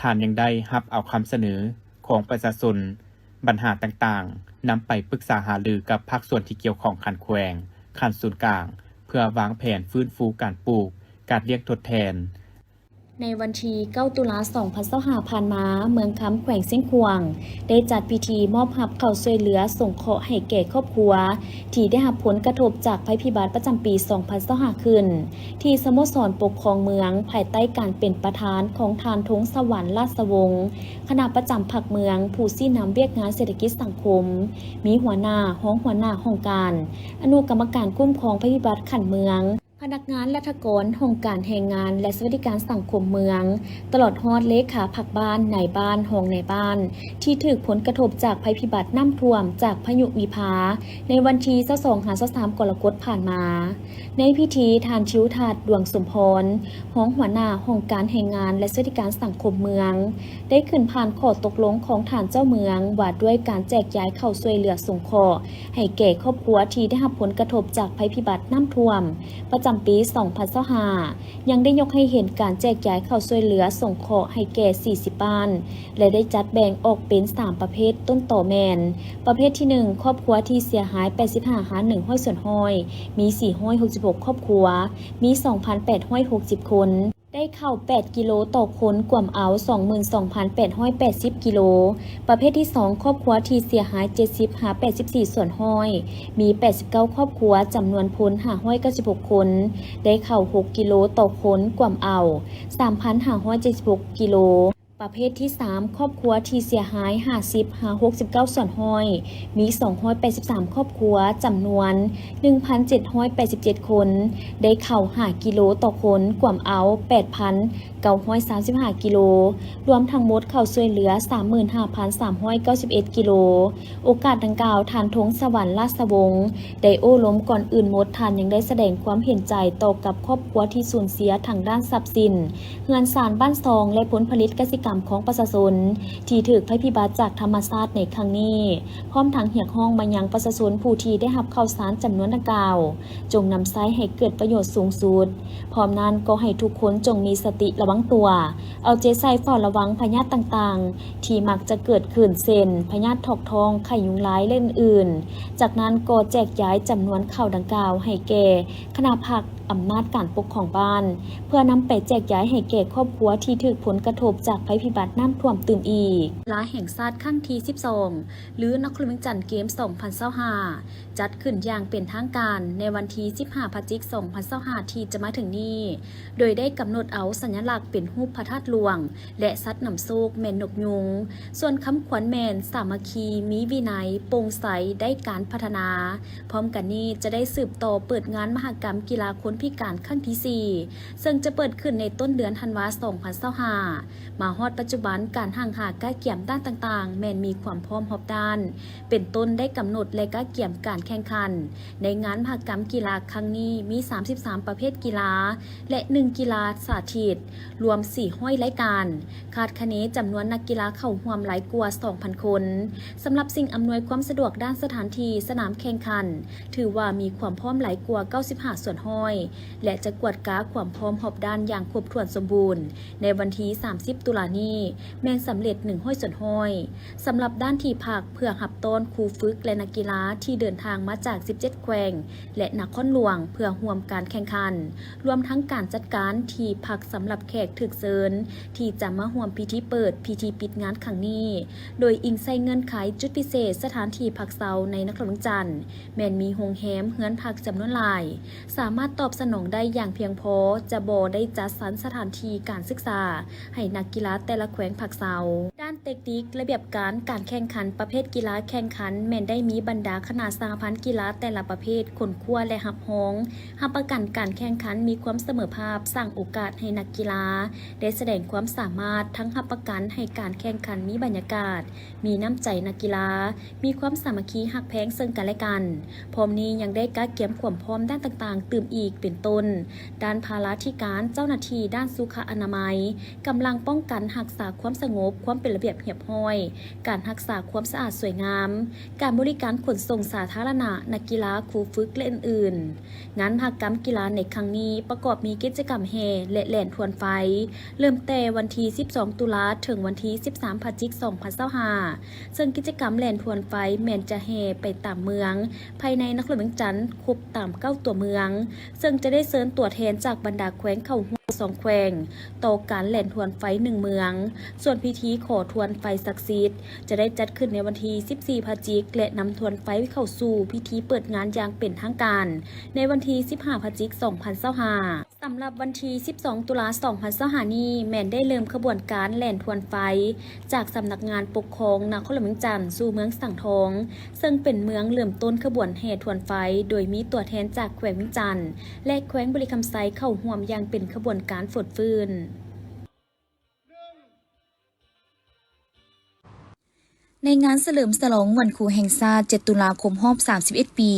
ທ່ານຍັງໄດ້ຮັບເອົາຄຳສະເໜີຂອງປະຊາຊົນ, ບັນຫາຕ່າງໆ, ນຳໄປປຶກສາຫາລືກັບພາກສ່ວນທີ່ກ່ຽວຂ້ອງຂັ້ນແຂວງ, ຂັ້ນສູນກາງ, ເພື່ອວາງແຜນຟື້ນຟູການປູກ, ການລ້ຽງທົດແທນ, ໃນວັນທີເກົ້າ ຕຸລາ ສອງພັນຊາວຫ້າ ຜ່ານມາ, ເມືອງຄຳ ແຂວງຊຽງຂວາງ ໄດ້ຈັດພິທີມອບຮັບເຂົ້າຊ່ວຍເຫຼືອສົງເຄາະໃຫ້ແກ່ຄອບຄົວທີ່ໄດ້ຮັບຜົນກະທົບຈາກໄພພິບັດປະຈຳປີ ສອງພັນຊາວຫ້າ ຂຶ້ນ ທີ່ສະໂມສອນປົກຄອງເມືອງ ພາຍໃຕ້ການເປັນປະທານຂອງທ່ານ ທົງສະຫວັນ ລາດສະວົງ ຄະນະປະຈຳພັກເມືອງ, ຜູ້ຊີ້ນຳວຽກງານເສດຖະກິດສັງຄົມ, ມີຫົວໜ້າ, ຮອງຫົວໜ້າຫ້ອງການ, ອະນຸກຳມະການຄຸ້ມຄອງໄພພິບັດຂັ້ນເມືອງ, ພະນັກງານລັດຖະກອນຫ້ອງການແຮງງານ ແລະ ສະຫວັດດີການສັງຄົມເມືອງ, ຕະຫຼອດຮອດເລຂາພັກບ້ານ, ນາຍບ້ານ, ຮອງນາຍບ້ານ ທີ່ຖືກຜົນກະທົບຈາກໄພພິບັດນ້ຳຖ້ວມຈາກພາຍຸວິພາ ໃນວັນທີຊາວສອງ ຫາ ຊາວສາມ ກໍລະກົດຜ່ານມາ. ໃນພິທີ, ທ່ານ ທິວທັດ ດວງສົມພອນ ຮອງຫົວໜ້າຫ້ອງການແຮງງານ ແລະ ສະຫວັດດີການສັງຄົມເມືອງ ໄດ້ຂຶ້ນຜ່ານຂໍ້ຕົກລົງຂອງທ່ານເຈົ້າເມືອງ ວ່າດ້ວຍການແຈກຢາຍເຂົ້າຊ່ວຍເຫຼືອສົງເຄາະ ໃຫ້ແກ່ຄອບຄົວທີ່ໄດ້ຮັບຜົນກະທົບຈາກໄພພິບັດນ້ຳຖ້ວມ ປະຈຳປີ ສອງພັນຊາວຫ້າ ຍັງໄດ້ຍົກໃຫ້ເຫັນການແຈກຢາຍເຂົ້າຊ່ວຍເຫຼືອສົງເຄາະໃຫ້ແກ່ ສີ່ສິບ ບ້ານ ແລະ ໄດ້ຈັດແບ່ງອອກເປັນ ສາມ ປະເພດຕົ້ນຕໍແມ່ນ ປະເພດທີ ໜຶ່ງ ຄອບຄົວທີ່ເສຍຫາຍ ແປດສິບຫ້າ ຫາ ໜຶ່ງຮ້ອຍ ສ່ວນຮ້ອຍ, ມີ ສີ່ຮ້ອຍຫົກສິບຫົກ ຄອບຄົວ, ມີ ສອງພັນແປດຮ້ອຍຫົກສິບ ຄົນ. ໄດ້ເຂົ້າ ແປດ ກິໂລຕໍ່ຄົນ, ກວມເອົາ ສອງໝື່ນສອງພັນແປດຮ້ອຍແປດສິບ ກິໂລ. ປະເພດທີ ສອງ ຄອບຄົວທີ່ເສຍຫາຍ ເຈັດສິບ ຫາ ແປດສິບສີ່ ສ່ວນຮ້ອຍ, ມີ ແປດສິບເກົ້າ ຄອບຄົວ, ຈຳນວນຄົນ ຫ້າຮ້ອຍເກົ້າສິບຫົກ ຄົນ, ໄດ້ເຂົ້າ ຫົກ ກິໂລຕໍ່ຄົນ, ກວມເອົາ ສາມພັນຫ້າຮ້ອຍເຈັດສິບຫົກ ກິໂລ. ປະເພດທີ ສາມ ຄອບຄົວທີ່ເສຍຫາຍ ຫ້າສິບ ຫາ ຫົກສິບເກົ້າ ສ່ວນຮ້ອຍ, ມີ ສອງຮ້ອຍແປດສິບສາມ ຄອບຄົວ, ຈຳນວນ ໜຶ່ງພັນເຈັດຮ້ອຍແປດສິບເຈັດ ຄົນ, ໄດ້ເຂົ້າ ຫ້າ ກິໂລຕໍ່ຄົນ, ກວມເອົາ ແປດພັນເກົ້າຮ້ອຍສາມສິບຫ້າ ກິໂລ, ລວມທັງໝົດເຂົ້າຊ່ວຍເຫຼືອ ສາມໝື່ນຫ້າພັນສາມຮ້ອຍເກົ້າສິບເອັດ ກິໂລ. ໂອກາດດັ່ງກ່າວ, ທ່ານ ທົງສະຫວັນ ລາດສະວົງ ໄດ້ໂອ້ລົມ. ກ່ອນອື່ນໝົດ, ທ່ານຍັງໄດ້ສະແດງຄວາມເຫັນໃຈຕໍ່ກັບຄອບຄົວທີ່ສູນເສຍທາງດ້ານຊັບສິນ, ເຮືອນຊານບ້ານຊ່ອງ ແລະ ຜົນຜະລິດກະສິກຳຂອງປະຊາຊົນ ທີ່ຖືກໄພພິບັດຈາກທຳມະຊາດໃນຄັ້ງນີ້, ພ້ອມທັງຮຽກຮ້ອງມາຍັງປະຊາຊົນຜູ້ທີ່ໄດ້ຮັບເຂົ້າສານຈຳນວນດັ່ງກ່າວ, ຈົ່ງນຳໃຊ້ໃຫ້ເກີດປະໂຫຍດສູງສຸດ. ພ້ອມນັ້ນກໍໃຫ້ທຸກຄົນຈົ່ງມີສະຕິລະວັງຕົວ, ເອົາໃຈໃສ່ເຝົ້າລະວັງພະຍາດຕ່າງໆ ທີ່ມັກຈະເກີດຂຶ້ນ ເຊັ່ນ ພະຍາດຖອກທ້ອງ, ໄຂ້ຍຸງລາຍ ແລະ ອື່ນໆ. ຈາກນັ້ນກໍແຈກຢາຍຈຳນວນເຂົ້າດັ່ງກ່າວໃຫ້ແກ່ຄະນະພັກອຳນາດການປົກຄອງບ້ານ ເພື່ອນຳໄປແຈກຢາຍໃຫ້ແກ່ຄອບຄົວທີ່ຖືກຜົນກະທົບຈາກໄພພິບັດນ້ຳຖ້ວມຕື່ມອີກ. ລາແຫ່ງຊາດຄັ້ງທີ ສິບສອງ ຫຼື ນະຄອນຫຼວງວຽງຈັນເກມ ສອງພັນຊາວຫ້າ ຈັດຂຶ້ນຢ່າງເປັນທາງການໃນວັນທີ ສິບຫ້າ ພະຈິກ ສອງພັນຊາວຫ້າ ທີ່ຈະມາເຖິງນີ້, ໂດຍໄດ້ກຳນົດເອົາສັນຍະລັກເປັນຮູບພະທາດຫຼວງ ແລະ ສັດນຳໂຊກແມ່ນນົກຍຸງ, ສ່ວນຄຳຂວັນແມ່ນ ສາມັກຄີ, ມີວິໄນ, ໂປ່ງໃສ, ໄດ້ການພັດທະນາ. ພ້ອມກັນນີ້ຈະໄດ້ສືບຕໍ່ເປີດງານມະຫະກຳກິລາຄົນພິການຄັ້ງທີ ສີ່ ເຊິ່ງຈະເປີດຂຶ້ນໃນຕົ້ນເດືອນທັນວາ ສອງພັນຊາວຫ້າ. ມາຮອດປັດຈຸບັນ, ການຮັ່ງຫາກະກຽມດ້ານຕ່າງໆ ແມ່ນມີຄວາມພ້ອມຮອບດ້ານ, ເປັນຕົ້ນໄດ້ກຳນົດ ແລະ ກະກຽມການແຂ່ງຂັນໃນງານມະຫະກຳກິລາຄັ້ງນີ້ ມີ ສາມສິບສາມ ປະເພດກິລາ ແລະ ໜຶ່ງ ກິລາສາທິດ, ລວມ ສີ່ຮ້ອຍ ລາຍການ, ຄາດຄະເນຈຳນວນນັກກິລາເຂົ້າຮ່ວມຫຼາຍກວ່າ ສອງພັນ ຄົນ. ສຳລັບສິ່ງອຳນວຍຄວາມສະດວກດ້ານສະຖານທີ່ສະໜາມແຂ່ງຂັນ ຖືວ່າມີຄວາມພ້ອມຫຼາຍກວ່າ ເກົ້າສິບຫ້າ ສ່ວນຮ້ອຍ ແລະ ຈະກວດກາຄວາມພ້ອມຮອບດ້ານຢ່າງຄົບຖ້ວນສົມບູນໃນວັນທີ ສາມສິບ ຕຸລານີ້ ແມ່ນສຳເລັດ ໜຶ່ງຮ້ອຍ ສ່ວນຮ້ອຍ. ສຳລັບດ້ານທີ່ພັກເພື່ອຮັບຕ້ອນຄູຝຶກ ແລະ ນັກກິລາທີ່ເດີນທາງມາຈາກ ສິບເຈັດ ແຂວງ ແລະ ນະຄອນຫຼວງ ເພື່ອຮ່ວມການແຂ່ງຂັນ, ລວມທັງການຈັດການທີ່ພັກສຳລັບແຂກຖືກເຊີນທີ່ຈະມາຮ່ວມພິທີເປີດ, ພິທີປິດງານຄັ້ງນີ້, ໂດຍອີງໃສ່ເງື່ອນໄຂຈຸດພິເສດສະຖານທີ່ພັກເຊົາໃນນະຄອນຫຼວງວຽງຈັນ ແມ່ນມີໂຮງແຮມ, ເຮືອນພັກຈຳນວນຫຼາຍ, ສາມາດຕອບສະໜອງໄດ້ຢ່າງພຽງພໍ, ຈະບໍ່ໄດ້ຈັດສັນສະຖານທີ່ການສຶກສາໃຫ້ນັກກິລາແຕ່ລະແຂວງພັກເຊົາ. ດ້ານເຕັກນິກ, ລະບຽບການ, ການແຂ່ງຂັນປະເພດກິລາແຂ່ງຂັນ ແມ່ນໄດ້ມີບັນດາຄະນະສະຫະພັນກິລາແຕ່ລະປະເພດຄົ້ນຄວ້າ ແລະ ຮັບຮອງ, ຮັບປະກັນການແຂ່ງຂັນມີຄວາມສະເໝີພາບ, ສ້າງໂອກາດໃຫ້ນັກກິລາໄດ້ສະແດງຄວາມສາມາດ, ທັງຮັບປະກັນໃຫ້ການແຂ່ງຂັນມີບັນຍາກາດ, ມີນ້ຳໃຈນັກກິລາ, ມີຄວາມສາມັກຄີຮັກແພງເຊິ່ງກັນແລະກັນ. ພ້ອມນີ້ຍັງໄດ້ກະກຽມຄວາມພ້ອມດ້ານຕ່າງໆຕື່ມອີກ ເປັນຕົ້ນ ດ້ານພາລາທິການ, ເຈົ້າໜ້າທີ່ດ້ານສຸຂະອະນາໄມ, ກຳລັງປ້ອງກັນຮັກສາຄວາມສະຫງົບ, ຄວາມເປັນລະບຽບຮຽບຮ້ອຍ, ການຮັກສາຄວາມສະອາດສວຍງາມ, ການບໍລິການຂົນສົ່ງສາທາລະນະ, ນັກກິລາ, ຄູຝຶກ ແລະ ອື່ນໆ. ງານມະຫະກຳກິລາໃນຄັ້ງນີ້ປະກອບມີກິດຈະກຳແຫ່ ແລະ ແລ່ນທວນໄຟ, ເລີ່ມແຕ່ວັນທີສິບສອງ ຕຸລາ ເຖິງວັນທີສິບສາມ ພະຈິກ ສອງພັນຊາວຫ້າ ເຊິ່ງກິດຈະກຳແລ່ນທວນໄຟແມ່ນຈະແຫ່ໄປຕາມເມືອງພາຍໃນນະຄອນຫຼວງວຽງຈັນ ຄົບຕາມເກົ້າຕົວເມືອງ, ເຊິ່ງຈະໄດ້ເຊີນຕົວແທນຈາກບັນດາແຂວງເຂົ້າຮ່ວມສອງແຂວງ ຕໍ່ການແລ່ນທວນໄຟໜຶ່ງເມືອງ. ສ່ວນພິທີຂໍທວນໄຟສັກສິດ ຈະໄດ້ຈັດຂຶ້ນໃນວັນທີສິບສີ່ ພະຈິກ ແລະ ນຳທວນໄຟເຂົ້າສູ່ພິທີເປີດງານຢ່າງເປັນທາງການ ໃນວັນທີສິບຫ້າ ພະຈິກ ສອງພັນຊາວຫ້າ. ສຳລັບວັນທີສິບສອງ ຕຸລາ ສອງພັນຊາວຫ້ານີ້ ແມ່ນໄດ້ເລີ່ມຂະບວນການແລ່ນທວນໄຟ ຈາກສຳນັກງານປົກຄອງນະຄອນຫຼວງວຽງຈັນສູ່ເມືອງສັງທອງ, ເຊິ່ງເປັນເມືອງເລີ່ມຕົ້ນຂະບວນແຫ່ທວນໄຟ, ໂດຍມີຕົວແທນຈາກແຂວງວຽງຈັນ ແລະ ແຂວງບໍລິຄຳໄຊເຂົ້າຮ່ວມຢ່າງເປັນຂະບວນການຟົດຟື້ນ. ໃນງານສະເຫຼີມສະຫຼອງວັນຄູແຫ່ງຊາດ ເຈັດ ຕຸລາ ຄົບຮອບ ສາມສິບເອັດ ປີ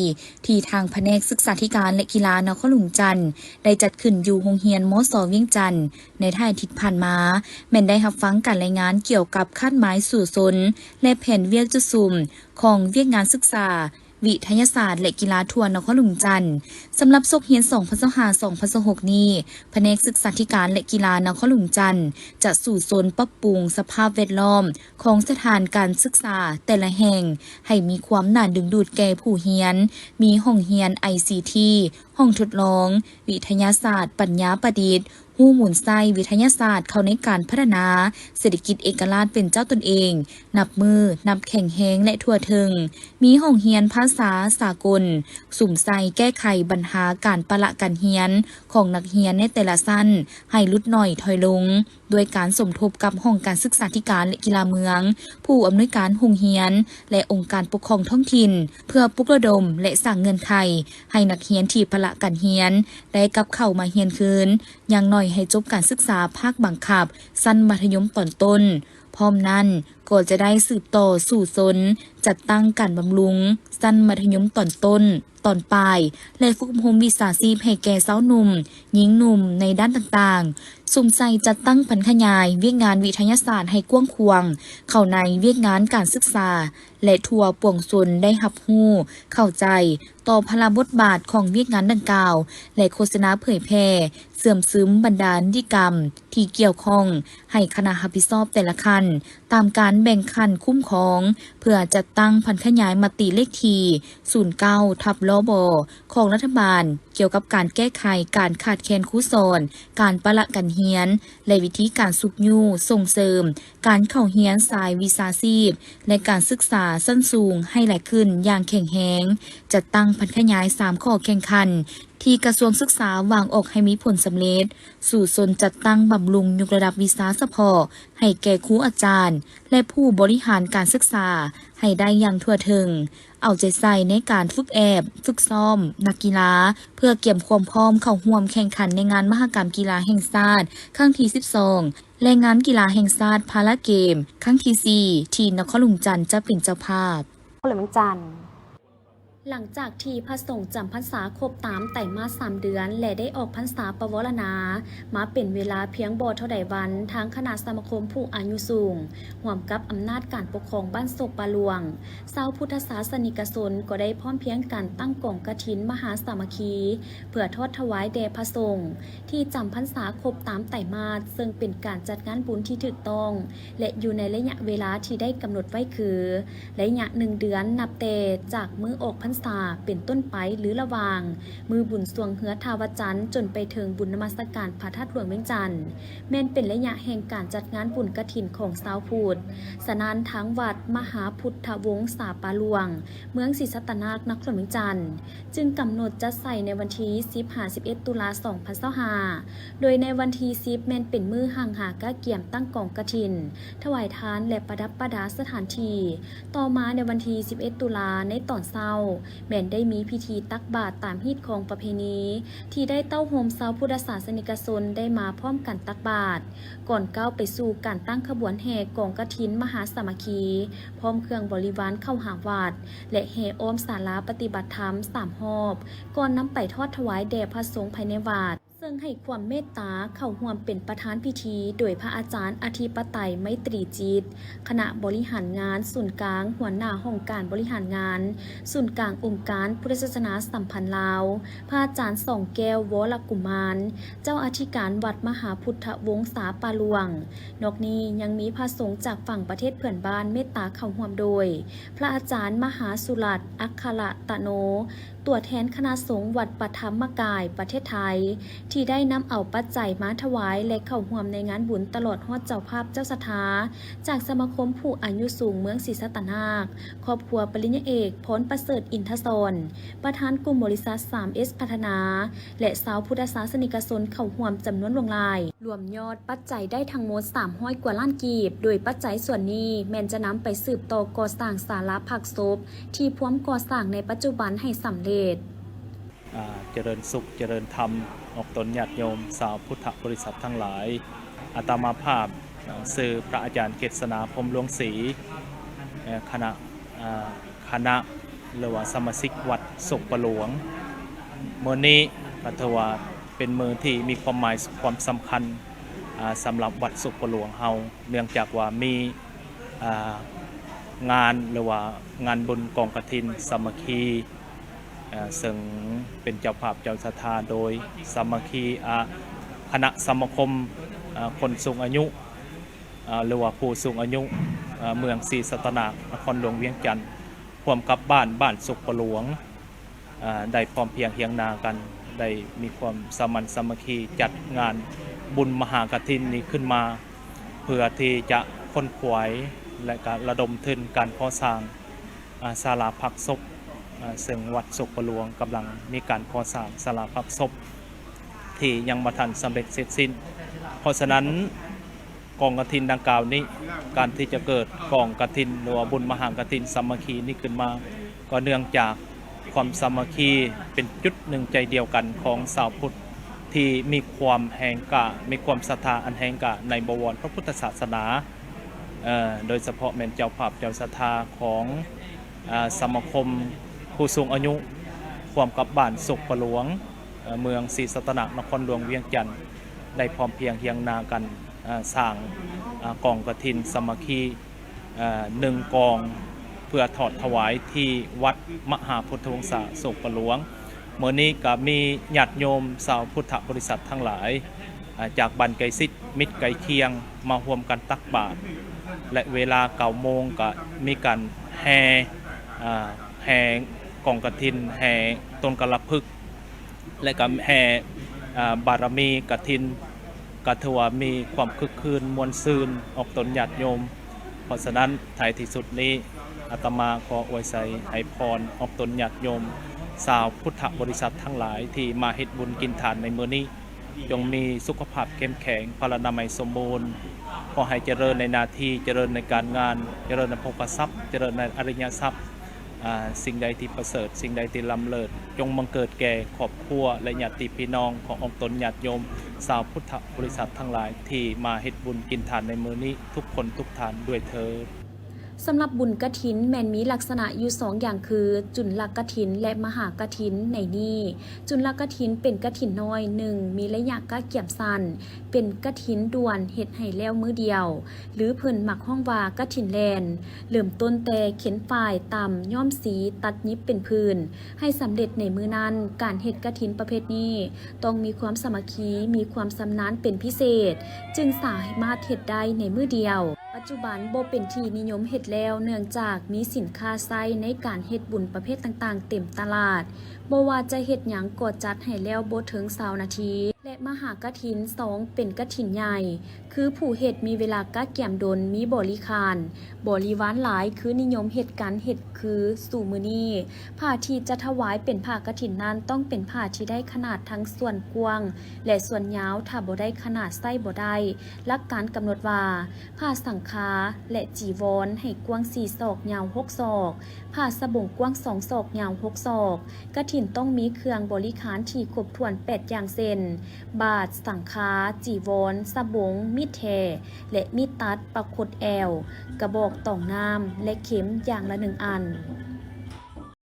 ທີ່ທາງພະແນກສຶກສາທິການ ແລະ ກິລານະຄອນຫຼວງວຽງຈັນ ໄດ້ຈັດຂຶ້ນຢູ່ໂຮງຮຽນ ມສ ວຽງຈັນ ໃນທ້າຍອາທິດຜ່ານມາ, ແມ່ນໄດ້ຮັບຟັງການລາຍງານກ່ຽວກັບຄາດໝາຍສູ້ຊົນ ແລະ ແຜນວຽກຈຸດສຸມຂອງວຽກງານສຶກສາ, ວິທະຍາສາດ ແລະ ກິລາທົ່ວນະຄອນຫຼວງວຽງຈັນ. ສຳລັບສົກຮຽນ ສອງພັນຊາວຫ້າ ສອງພັນຊາວຫົກນີ້, ພະແນກສຶກສາທິການ ແລະ ກິລານະຄອນຫຼວງວຽງຈັນ ຈະສູ້ຊົນປັບປຸງສະພາບແວດລ້ອມ ຂອງສະຖານການສຶກສາແຕ່ລະແຫ່ງ ໃຫ້ມີຄວາມໜ້າດຶງດູດແກ່ຜູ້ຮຽນ, ມີຫ້ອງຮຽນໄອຊີທີ, ຫ້ອງທົດລອງ, ວິທະຍາສາດ, ປັນຍາປະດິດ, ຮູ້ໝູນໃຊ້ວິທະຍາສາດເຂົ້າໃນການພັດທະນາເສດຖະກິດເອກະລາດເປັນເຈົ້າຕົນເອງ, ນັບມື້ນັບແຂງແຮງ ແລະ ທົ່ວເຖິງ, ມີຫ້ອງຮຽນພາສາສາກົນ, ສຸມໃສ່ແກ້ໄຂບັນຫາການປະລະການຮຽນຂອງນັກຮຽນໃນແຕ່ລະຊັ້ນ ໃຫ້ຫຼຸດໜ້ອຍຖອຍລົງ. ດ້ວຍການສົມທົບກັບຫ້ອງການສຶກສາທິການ ແລະ ກິລາເມືອງ, ຜູ້ອຳນວຍການໂຮງຮຽນ ແລະ ອົງການປົກຄອງທ້ອງຖິ່ນ ເພື່ອປຸກລະດົມ ແລະ ສ້າງເງື່ອນໄຂໃຫ້ນັກຮຽນທີ່ປະລະການຮຽນໄດ້ກັບເຂົ້າມາຮຽນຄືນ, ຢ່າງໜ້ອຍໃຫ້ຈົບການສຶກສາພາກບັງຄັບຊັ້ນມັດທະຍົມຕອນຕົ້ນ. ພ້ອມນັ້ນ, ກໍຈະໄດ້ສືບຕໍ່ສູ້ຊົນຈັດຕັ້ງການບຳລຸງຊັ້ນມັດທະຍົມຕອນຕົ້ນ, ຕອນປາຍ ແລະ ຝຶກອົບຮົມວິຊາຊີບໃຫ້ແກ່ຊາວໜຸ່ມ, ຍິງໜຸ່ມໃນດ້ານຕ່າງໆ, ສຸມໃສ່ຈັດຕັ້ງຜັນຂະຫຍາຍວຽກງານວິທະຍາສາດໃຫ້ກວ້າງຂວາງເຂົ້າໃນວຽກງານການສຶກສາ ແລະ ທົ່ວປວງຊົນໄດ້ຮັບຮູ້ເຂົ້າໃຈຕໍ່ພາລະບົດບາດຂອງວຽກງານດັ່ງກ່າວ ແລະ ໂຄສະນາເຜີຍແຜ່ ເຊື່ອມຊຶມບັນດານິຕິກຳທີ່ກ່ຽວຂ້ອງໃຫ້ຄະນະຮັບຜິດຊອບແຕ່ລະຂັ້ນ ຕາມການແບ່ງຂັ້ນຄຸ້ມຄອງ ເພື່ອຈັດຕັ້ງຜັນຂະຫຍາຍມະຕິເລກທີສູນເກົ້າ ທັບ ລບ ຂອງລັດຖະບານ ກ່ຽວກັບການແກ້ໄຂການຂາດແຄນຄູສອນ, ການປະລະການຮຽນ ແລະ ວິທີການຊຸກຍູ້ສົ່ງເສີມການເຂົ້າຮຽນສາຍວິຊາຊີບ ແລະ ການສຶກສາຊັ້ນສູງໃຫ້ຫຼາຍຂຶ້ນຢ່າງແຂງແຮງ, ຈັດຕັ້ງຜັນຂະຫຍາຍສາມຂໍ້ແຂ່ງຂັນ ທີ່ກະຊວງສຶກສາວາງອອກໃຫ້ມີຜົນສຳເລັດ, ສູ້ຊົນຈັດຕັ້ງບຳລຸງຍົກລະດັບວິຊາສະເພາະໃຫ້ແກ່ຄູອາຈານ ແລະ ຜູ້ບໍລິຫານການສຶກສາໃຫ້ໄດ້ຢ່າງທົ່ວເຖິງ, ເອົາໃຈໃສ່ໃນການຝຶກແອບ, ຝຶກຊ້ອມນັກກິລາ ເພື່ອກຽມຄວາມພ້ອມເຂົ້າຮ່ວມແຂ່ງຂັນໃນງານມະຫະກຳກິລາແຫ່ງຊາດຄັ້ງທີສິບສອງ ແລະ ງານກິລາແຫ່ງຊາດພາລາເກມຄັ້ງທີສີ່ ທີ່ນະຄອນຫຼວງຈັນຈະເປັນເຈົ້າພາບ. ນະຄອນຫຼວງຈັນ. ຫຼັງຈາກທີ່ພະສົງຈຳພັນສາຄົບຕາມໄຕມາດສາມເດືອນ ແລະ ໄດ້ອອກພັນສາປະວາລະນາມາເປັນເວລາພຽງບໍ່ເທົ່າໃດວັນ, ທາງຄະນະສະມາຄົມຜູ້ອາຍຸສູງ ຮ່ວມກັບອຳນາດການປົກຄອງບ້ານໂສກປ່າຫຼວງ, ຊາວພຸດທະສາສະນິກະຊົນກໍໄດ້ພ້ອມພຽງກັນຕັ້ງກອງກະຖິນມະຫາສາມັກຄີ ເພື່ອທອດຖວາຍແດ່ພະສົງທີ່ຈຳພັນສາຄົບຕາມໄຕມາດ, ເຊິ່ງເປັນການຈັດງານບຸນທີ່ຖືກຕ້ອງ ແລະ ຢູ່ໃນໄລຍະເວລາທີ່ໄດ້ກຳນົດໄວ້ຄື ໄລຍະໜຶ່ງເດືອນ ນັບແຕ່ຈາກມື້ອອກພັນສາເປັນຕົ້ນໄປ ຫຼື ລະຫວ່າງມື້ບຸນຊ່ວງເຮືອທ່າວະຈັນ ຈົນໄປເຖິງບຸນນະມັດສະການພະທາດຫຼວງວຽງຈັນ ແມ່ນເປັນໄລຍະແຫ່ງການຈັດງານບຸນກະຖິນຂອງຊາວພຸດ. ສະນັ້ນ, ທາງວັດມະຫາພຸດທະວົງສາປ່າຫຼວງ ເມືອງສີສັດຕະນາກ ນະຄອນຫຼວງວຽງຈັນ ຈຶ່ງກຳນົດຈັດໃສ່ໃນວັນທີສິບ ຫາ ສິບເອັດ ຕຸລາ ສອງພັນຊາວຫ້າ ໂດຍໃນວັນທີສິບ ແມ່ນເປັນມື້ຮັ່ງຫາກະກຽມຕັ້ງກອງກະຖິນ, ຖວາຍທານ ແລະ ປະດັບປະດາສະຖານທີ່. ຕໍ່ມາໃນວັນທີສິບເອັດ ຕຸລາ ໃນຕອນເຊົ້າ ແມ່ນໄດ້ມີພິທີຕັກບາດຕາມຮີດຄອງປະເພນີ ທີ່ໄດ້ເຕົ້າໂຮມຊາວພຸດທະສາສະນິກະຊົນໄດ້ມາພ້ອມກັນຕັກບາດ, ກ່ອນກ້າວໄປສູ່ການຕັ້ງຂະບວນແຫ່ກອງກະຖິນມະຫາສາມັກຄີ ພ້ອມເຄື່ອງບໍລິວານເຂົ້າຫາວັດ ແລະ ແຫ່ອ້ອມສາລາປະຕິບັດທຳສາມຮອບ ກ່ອນນຳໄປທອດຖວາຍແດ່ພະສົງພາຍໃນວັດ. ເຊິ່ງໃຫ້ຄວາມເມດຕາເຂົ້າຮ່ວມເປັນປະທານພິທີ ໂດຍພະອາຈານອະທິປະໄຕ ໄມຕີຈິດ ຄະນະບໍລິຫານງານສູນກາງ, ຫົວໜ້າຫ້ອງການບໍລິຫານງານສູນກາງອົງການພຸດທະສາສະໜາສຳພັນລາວ, ພະອາຈານ ສອງແກ້ວ ວໍລະກຸມານ ເຈົ້າອະທິການວັດມະຫາພຸດທະວົງສາປ່າຫຼວງ. ນອກນີ້ຍັງມີພະສົງຈາກຝັ່ງປະເທດເພື່ອນບ້ານເມດຕາເຂົ້າຮ່ວມໂດຍ ພະອາຈານ ມະຫາສຸລັດ ອັກຄະລະຕະໂນ ຕົວແທນຄະນະສົງວັດພະທຳມະກາຍປະເທດໄທ ທີ່ໄດ້ນຳເອົາປັດໄຈມາຖວາຍ ແລະ ເຂົ້າຮ່ວມໃນງານບຸນ ຕະຫຼອດຮອດເຈົ້າພາບເຈົ້າສັດທາ ຈາກສະມາຄົມຜູ້ອາຍຸສູງເມືອງສີສັດຕະນາກ, ຄອບຄົວປະລິນຍາເອກ ພອນປະເສີດ ອິນທະສອນ ປະທານກຸ່ມບໍລິສັດ ສາມເອສ ພັດທະນາ ແລະ ຊາວພຸດທະສາສະນິກະຊົນເຂົ້າຮ່ວມຈຳນວນຫຼວງຫຼາຍ. ລວມຍອດປັດໄຈໄດ້ທັງໝົດສາມຮ້ອຍກວ່າລ້ານກີບ, ໂດຍປັດໄຈສ່ວນນີ້ແມ່ນຈະນຳໄປສືບຕໍ່ກໍ່ສ້າງສາລາພັກສົບທີ່ພວມກໍ່ສ້າງໃນປັດຈຸບັນໃຫ້ສຳເລັດ. ອາ ຈະເລີນສຸກ ຈະເລີນທຳ ອອກຕົນຍາດໂຍມຊາວພຸດທະບໍລິສັດທັງຫຼາຍ, ອາດຕະມາພາບ ອາ ຊື່ພະອາຈານເກດສະໜາ ພົມຫຼວງສີ ເອີ ຄະນະ ອາ ຄະນະ ຫຼືວ່າສະມາຊິກວັດໂສກປະຫຼວງ. ມື້ນີ້ກໍຖືວ່າເປັນມື້ທີ່ມີຄວາມໝາຍຄວາມສຳຄັນ ອາ ສຳລັບວັດໂສກປະຫຼວງເຮົາ ເນື່ອງຈາກວ່າມີ ອາ ງານ ຫຼືວ່າງານບຸນກອງກະຖິນສາມັກຄີ ອາ ເຊິ່ງເປັນເຈົ້າພາບເຈົ້າສັດທາໂດຍສາມັກຄີ ອາ ຄະນະສະມາຄົມ ອາ ຄົນສູງອາຍຸ ອາ ຫຼືວ່າຜູ້ສູງອາຍຸ ອາ ເມືອງສີສັດຕະນາກ ນະຄອນຫຼວງວຽງຈັນ ຮ່ວມກັບບ້ານ ບ້ານໂສກປະຫຼວງ ອາ ໄດ້ພ້ອມພຽງຮຽງໜ້າກັນ ໄດ້ມີຄວາມສາມັນສາມັກຄີ ຈັດງານບຸນມະຫາກະຖິນນີ້ຂຶ້ນມາ ເພື່ອທີ່ຈະຂົນຂວາຍ ແລະ ກະລະດົມທຶນການກໍ່ສ້າງ ອາ ສາລາພັກສົບ ອາ ເຊິ່ງວັດໂສກປະຫຼວງກຳລັງມີການກໍ່ສ້າງສາລາພັກສົບທີ່ຍັງບໍ່ທັນສຳເລັດເສັດສິ້ນ. ເພາະສະນັ້ນ ກອງກະຖິນດັ່ງກ່າວນີ້ ການທີ່ຈະເກີດກອງກະຖິນ ຫຼືວ່າບຸນມະຫາກະຖິນສາມັກຄີນີ້ຂຶ້ນມາ ກໍເນື່ອງຈາກຄວາມສາມັກຄີເປັນຈຸດໜຶ່ງໃຈດຽວກັນຂອງຊາວພຸດ ທີ່ມີຄວາມແຮງກ້າ ມີຄວາມສັດທາອັນແຮງກ້າໃນບໍວອນພະພຸດທະສາສະໜາ ເອີ ໂດຍສະເພາະແມ່ນເຈົ້າພາບເຈົ້າສັດທາຂອງ ອາ ສະມາຄົມຜູ້ສູງອາຍຸ ຮ່ວມກັບບ້ານໂສກປະຫຼວງ ເອີ ເມືອງສີສັດຕະນາກ ນະຄອນຫຼວງວຽງຈັນ ໄດ້ພ້ອມພຽງຮຽງໜ້າກັນ ອາ ສ້າງ ອາ ກອງກະຖິນສາມັກຄີ ອາ ໜຶ່ງກອງ ເພື່ອທອດຖວາຍທີ່ວັດມະຫາພຸດທະວົງສາໂສກປະຫຼວງ. ມື້ນີ້ກໍມີຍາດໂຍມຊາວພຸດທະບໍລິສັດທັງຫຼາຍ ອາ ຈາກບ້ານໃກ້ຊິດ ມິດໃກ້ຄຽງ ມາຮ່ວມກັນຕັກບາດ ແລະ ເວລາເກົ້າໂມງກໍມີການແຫ່ ອາ ແຫ່ກອງກະຖິນ ແຫ່ຕົ້ນກາລະພຶກ ແລະ ກໍແຫ່ ອາ ບາລະມີກະຖິນ ກໍຖືວ່າມີຄວາມຄຶກຄື້ນມ່ວນຊື່ນອອກຕົນຍາດໂຍມ. ເພາະສະນັ້ນ ທ້າຍທີ່ສຸດນີ້ ອາດຕະມາຂໍອວຍໄຊໃຫ້ພອນອອກຕົນຍາດໂຍມຊາວພຸດທະບໍລິສັດທັງຫຼາຍທີ່ມາເຮັດບຸນກິນທານໃນມື້ນີ້ ຈົ່ງມີສຸຂະພາບເຂັ້ມແຂງ, ພະລານາໄມສົມບູນ, ຂໍໃຫ້ຈະເລີນໃນໜ້າທີ່, ຈະເລີນໃນການງານ, ຈະເລີນໃນໂພຄະຊັບ, ຈະເລີນໃນອະລິຍະຊັບ, ອາ, ສິ່ງໃດທີ່ປະເສີດ, ສິ່ງໃດທີ່ລ້ຳເລີດ, ຈົ່ງບັງເກີດແກ່ຄອບຄົວ ແລະ ຍາດຕິພີ່ນ້ອງຂອງອອກຕົນຍາດໂຍມຊາວພຸດທະບໍລິສັດທັງຫຼາຍທີ່ມາເຮັດບຸນກິນທານໃນມື້ນີ້ ທຸກຄົນທຸກທ່ານດ້ວຍເທີ້ນ. ສຳລັບບຸນກະຖິນແມ່ນມີລັກສະນະຢູ່ສອງຢ່າງຄື ຈຸນລະກະຖິນ ແລະ ມະຫາກະຖິນ. ໃນນີ້ ຈຸນລະກະຖິນເປັນກະຖິນນ້ອຍ ໜຶ່ງ ມີໄລຍະກະກຽມສັ້ນ ເປັນກະຖິນດ່ວນ ເຮັດໃຫ້ແລ້ວມື້ດຽວ ຫຼື ເພິ່ນມັກຮ້ອງວ່າກະຖິນແລ່ນ ເລີ່ມຕົ້ນແຕ່ເຂັນຝ້າຍ, ຕຳ, ຍ້ອມສີ, ຕັດຫຍິບເປັນຜືນ ໃຫ້ສຳເລັດໃນມື້ນັ້ນ. ການເຮັດກະຖິນປະເພດນີ້ ຕ້ອງມີຄວາມສາມັກຄີ, ມີຄວາມຊຳນານເປັນພິເສດ ຈຶ່ງສາມາດເຮັດໄດ້ໃນມື້ດຽວ. ປັດຈຸບັນບໍ່ເປັນທີ່ນິຍົມເຮັດແລ້ວ ເນື່ອງຈາກມີສິນຄ້າໃຊ້ໃນການເຮັດບຸນປະເພດຕ່າງໆເຕັມຕະຫຼາດ, ບໍ່ວ່າຈະເຮັດຫຍັງກໍຈັດໃຫ້ແລ້ວບໍ່ເຖິງຊາວນາທີ ແລະ ມະຫາກະຖິນ ສອງ ເປັນກະຖິນໃຫຍ່ ຄືຜູ້ເຮັດມີເວລາກະກຽມດົນ, ມີບໍລິຂານ, ບໍລິວານຫຼາຍ ຄືນິຍົມເຮັດກັນເຮັດຄືສູ່ມື້ນີ້. ຜ້າທີ່ຈະຖວາຍເປັນຜ້າກະຖິນນັ້ນ ຕ້ອງເປັນຜ້າທີ່ໄດ້ຂະໜາດທັງສ່ວນກວ້າງ ແລະ ສ່ວນຍາວ, ຖ້າບໍ່ໄດ້ຂະໜາດໃຊ້ບໍ່ໄດ້. ຫຼັກການກຳນົດວ່າ ຜ້າສັງຄາ ແລະ ຈີວອນ ໃຫ້ກວ້າງສີ່ສອກ ຍາວຫົກສອກ, ຜ້າສະບົງກວ້າງສອງສອກ ຍາວຫົກສອກ. ກະຖິນຕ້ອງມີເຄື່ອງບໍລິຂານທີ່ຄົບຖ້ວນແປດຢ່າງເຊັ່ນ ບາດ, ສັງຄາ, ຈີວອນ, ສະບົງ, ມີດແທ ແລະ ມີດຕັດ, ປາຄົດແອວ, ກະບອກຕອງນ້ຳ ແລະ ເຂັມຢ່າງລະໜຶ່ງອັນ.